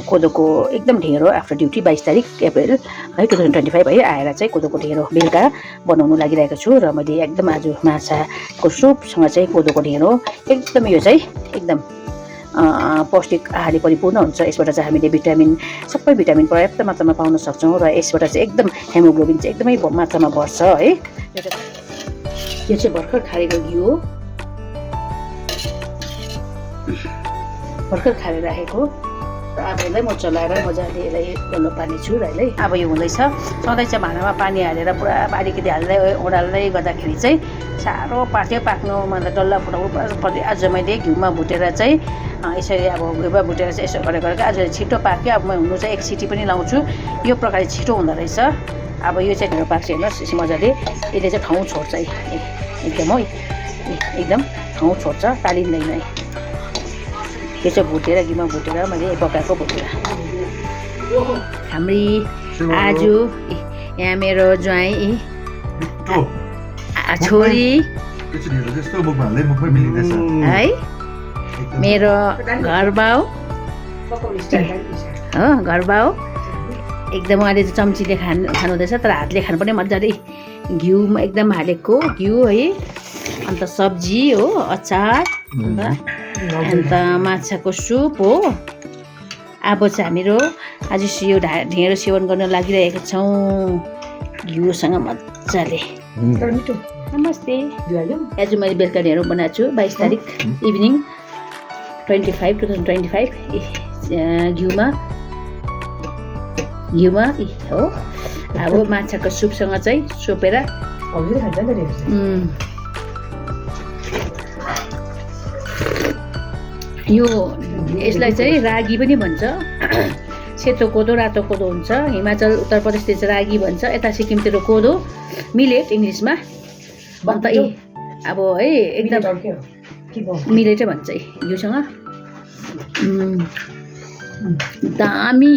कोदोको एकदम ढेँडो आफ्टर ड्युटी 22 तारिक अप्रिल है 2025 है आएर चाहिँ कोदोको ढेँडो बेलुका बनाउनु लागिरहेको छु र मैले एकदम आज माछाको सुपसँग चाहिँ कोदोको ढेँडो एकदम यो चाहिँ एकदम पौष्टिक आहारले परिपूर्ण हुन्छ। यसबाट चाहिँ हामीले भिटामिन सबै भिटामिन पर्याप्त मात्रामा पाउन सक्छौँ र यसबाट चाहिँ एकदम हेमोग्लोबिन चाहिँ एकदमै मात्रामा बढ्छ है। यो चाहिँ भर्खर खारेको घिउ हो, भर्खर खारेर राखेको र अब यसलाई म चलाएर मजाले यसलाई डल्लो पार्नेछु र यसलाई अब यो हुँदैछ। सधैँ चाहिँ भाँडामा पानी हालेर पुरा अलिकति हाल्दै ओडाल्दै गर्दाखेरि चाहिँ साह्रो पार्थ्यो, पाक्नु मतलब डल्ला फुटाउनु पर्यो। आज मैले घिउमा भुटेर चाहिँ यसरी अब घिउमा भुटेर चाहिँ यसो गरेर आज छिटो पाक्यो। अब म हुनु चाहिँ 1 सिटी पनि लाउँछु, यो प्रकारले छिटो हुँदो रहेछ। अब यो चाहिँ ढेँडो पाक्छ हेर्नुहोस् मजाले, यसले चाहिँ ठाउँ छोड्छ एकदम हो, एकदम ठाउँ छोड्छ, तालिँदैन है। यो चाहिँ भुटेर घिउमा भुटेर मैले पकाएको भुटेर। हाम्री आज यहाँ मेरो ज्वाइँ छोरी है, मेरो घरबाउ हो, घरबाउ एकदम अहिले चाहिँ चम्चीले खानुहुँदैछ, तर हातले खानु पनि मजाले घिउमा एकदम हालेको घिउ है। अन्त सब्जी हो, अचार, अन्त माछाको सुप हो। अब चाहिँ हामीहरू आज यो ढेँडो सेवन गर्न लागिरहेका छौँ घिउसँग मजाले। नमस्ते। आज मैले बेलुका ढेँडो बनाएको छु 22 तारिक इभिनिङ 2025 घिउमा हो। अब माछाको सुपसँग चाहिँ सोपेर यो यसलाई चाहिँ रागी पनि भन्छ, सेतो कोदो रातो कोदो हुन्छ। हिमाचल उत्तर प्रदेशतिर चाहिँ रागी भन्छ, यता सिक्किमतिर कोदो मिलेट इङ्ग्लिसमा। अन्त अब है एकदम मिलेटै भन्छ घिउसँग दामी।